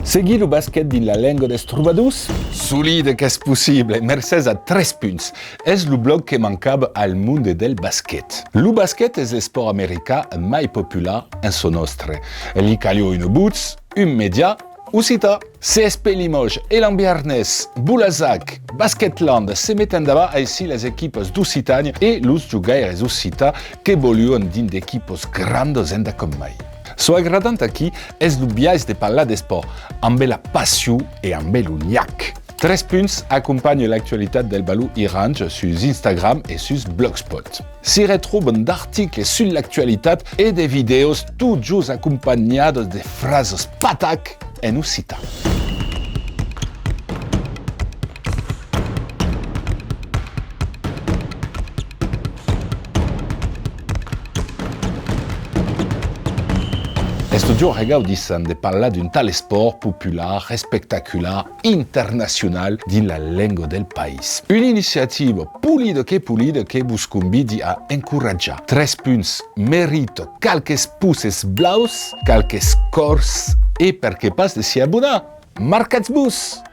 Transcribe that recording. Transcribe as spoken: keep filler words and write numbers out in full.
Seguir lo basquet dins la lenga dels trobadors? Solide qu'es possible, mercés a Tres Punts. Es lo blòc que mancava al monde del basquet. Lo basquet es l'espòrt american mai popular en çò nòstre. Li caliá una votz, un mèdia occitan. Se Espellimòs e Lambiernés, Bolazac, Basquetland se meten davant, aicí las equipas d'Occitània e los jogaires occitans que volián dins d'equipas grandas endacòm mai. Çò agradant aquí es lo biais de parlar d'espòrt, ambe la passion e ambe lo nhac. Tres Punts acompanha l'actualitat del balon irange sus Instagram e sus Blogspot. S'i retròban d'articles sus l'actualitat e de vidèos totjorn acompanhadas de frasas patac en occitan. Es totjorn regaudissant de parlar d'un tal espòrt popular, espectacular, internacional dins la lenga del país. Una iniciativa polida que polida que vos convidi a encoratjar. Tres Punts merita qualques poces blaus, qualques còrs e perqué pas de s'i abonar. Marcatz-vos!